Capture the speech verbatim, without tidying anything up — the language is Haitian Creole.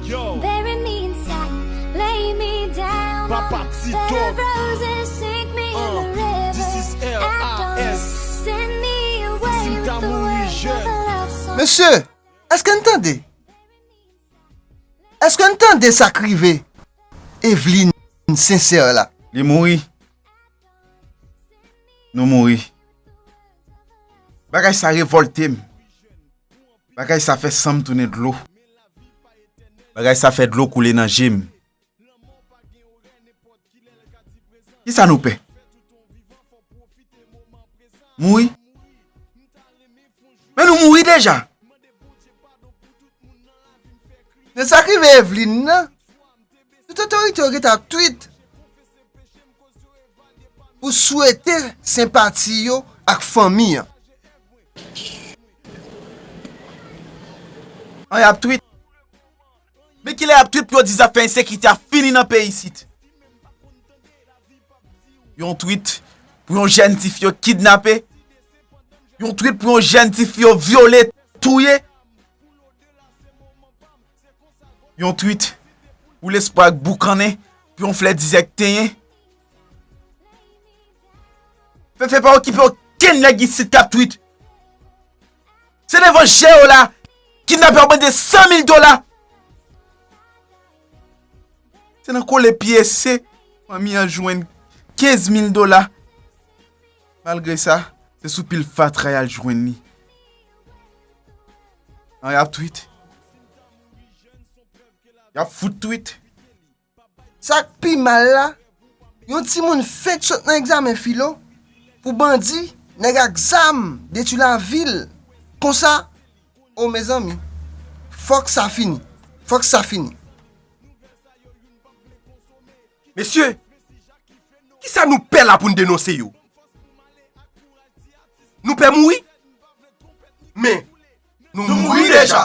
Yo, bury me in satin, lay me down on the roses, sink me in the river, this is L I S, send me away with the words of a love song. Mesye, èske n tande? Èske n tande sa k rive Evelyne Sincère la? Li mouri. Nou mouri. Bagay sa revòlte m. Bagay sa fè san m tounen dlo. Bagay sa fè dlo koule nan je m. Kisa nou pè? Mouri? Men nou mouri deja. Men sa k rive Evelyne nan, tout otorite yo gentan ap tweet pou swete senpati yo ak fanmi an. An y ap tweet. Men kilè y ap tweet pou yo di zafè ensekirite a fini nan peyi isit? Yon tweet pou yon jèn tifi yo kidnape. Yon tweet pou yon jèn tifi yo vyole, touye. Yon tweet pou lespwa k boukannen, pou yon flè dizè k tenyen. Fefe pa okipe okenn nèg isit k ap tweet. Se devan je yo la, kidnapè yo mande san mil dola. Se nan kole pye se fanmi an jwenn kenz mil dola. Malgre sa, se sou pil fatra y al jwenn li. An y ap tweet. Y ap fout tweet. Sa k pi mal la, yon timoun fenk sot nan egzamen filo pou bandi, nèg ak zam detwi lavil. Konsa, o mezanmi, fòk sa fini. Fòk sa fini. Mesye, kisa nou pè la pou n denonse yo? Nou pè mouri? Men, nou mouri deja.